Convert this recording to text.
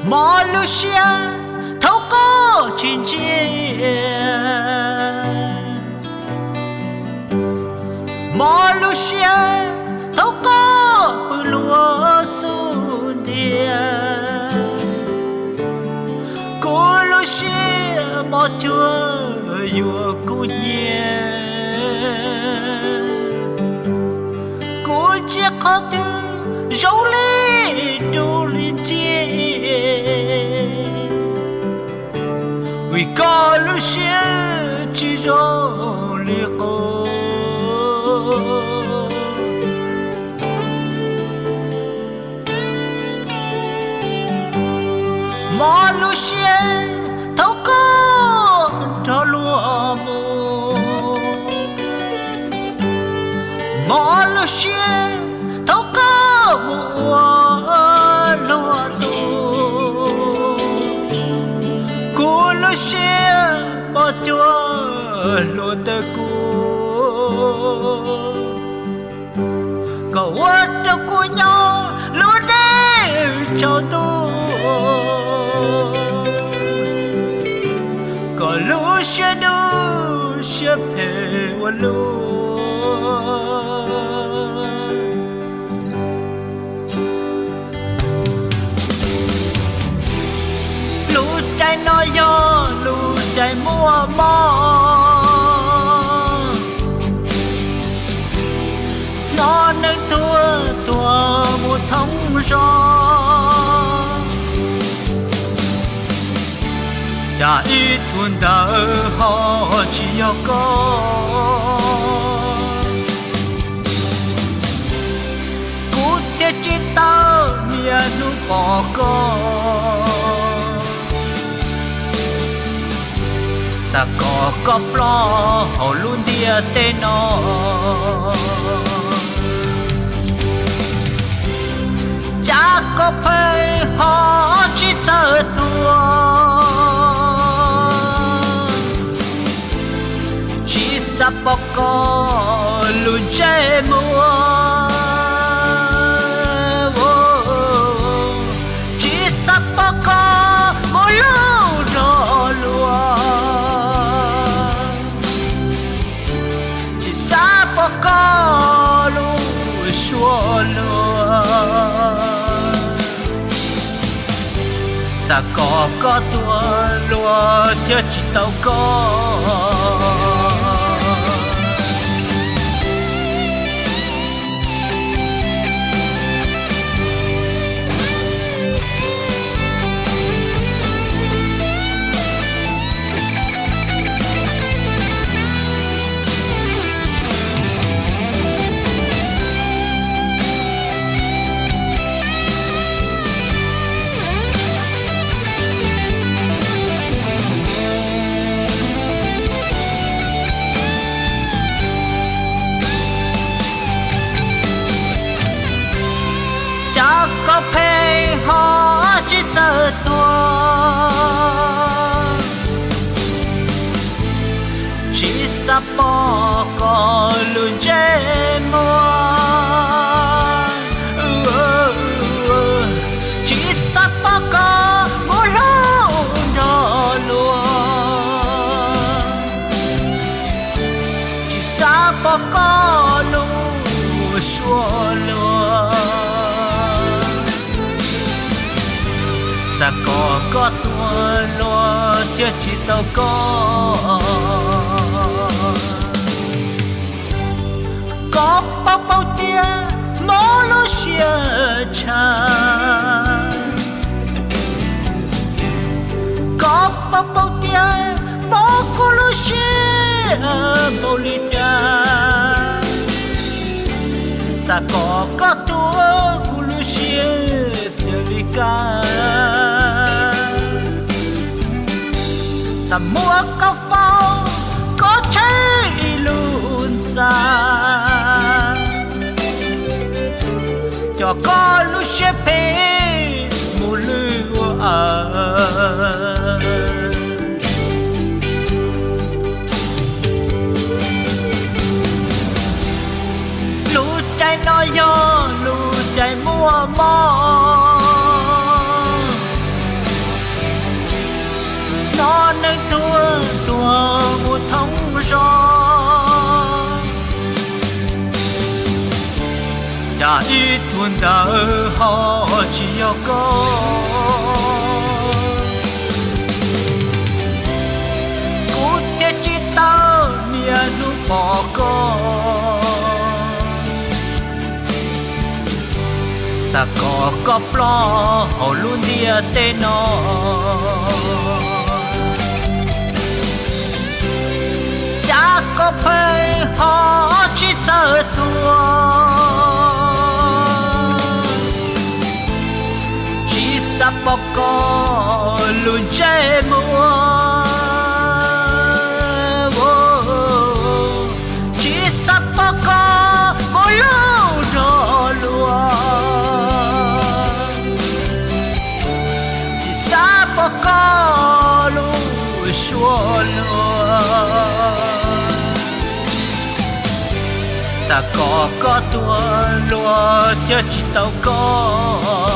Mos lub siab thaum koj tsis ntsia, mos lub siab thaum koj pw luag xub ntiag. Kuv lub siab mos cuag yuav kuv nyiam, kuv ntsia qhov twg zoo li dub li ntsia, vim koj lub siab tsis zoo li qub. Mos lub siab thaum koj nrog luag mus, mos lub siab thaum koj mus ua luag tug. Kuv lub siab mos cuag luag tawg kua, koj ua rau kuv nyob lub neej tsaus ntuj, koj lub siab dub siab phem ua luaj. Lub caij no yog lub caij muaj mob, hnov neeg tuag tuag mus thoob zos. Cas ib tug ntawd ho tsis yog koj, kuv thiaj tsis tau niaj hnub pom koj. Xav kom koj ploj hauv lub ntiaj teb no, cas koj pheej ho tsis txawj tuag. Tsis xav pom koj lub ntsej muag, tsis xav pom koj muaj lub zog luag, tsis xav pom koj lub suab luag. Xav kom koj tuag luag thiaj tsis tau koj. Cas koj pheej ho tsis txawj tuag, tsis xav pom koj lub ntsej muag, tsis xav pom koj muaj lub ntsej luag, tsis xav pom koj lub suab luag. Xav kom koj tuag luag thiaj tsis tau koj. Koj paub paub tias mob lub siab tshaj, koj paub paub siab npaum li cas, xav kom koj tuag kuv lub siab thiaj li kaj. Xav muab koj faus, koj tsheej ib lub ntxa, coj koj lub siab phem mus lwj ua aws. Lub caij no yog lub caij muaj mob, hnov neeg tuag tuag mus thoob zos. Cas ib tug ntawd ho tsis yog koj, kuv thiaj tsis tau niaj hnub pom koj. Xav kom koj ploj hauv lub ntiaj teb no, cas koj pheej ho tsis txawj tuag. Tsis xav pom koj lub ntsej muag, tsis xav pom koj mus lwj zog luag, tsis xav pom koj lub suab luag. Xav kom koj tuag luag thiaj tsis tau koj.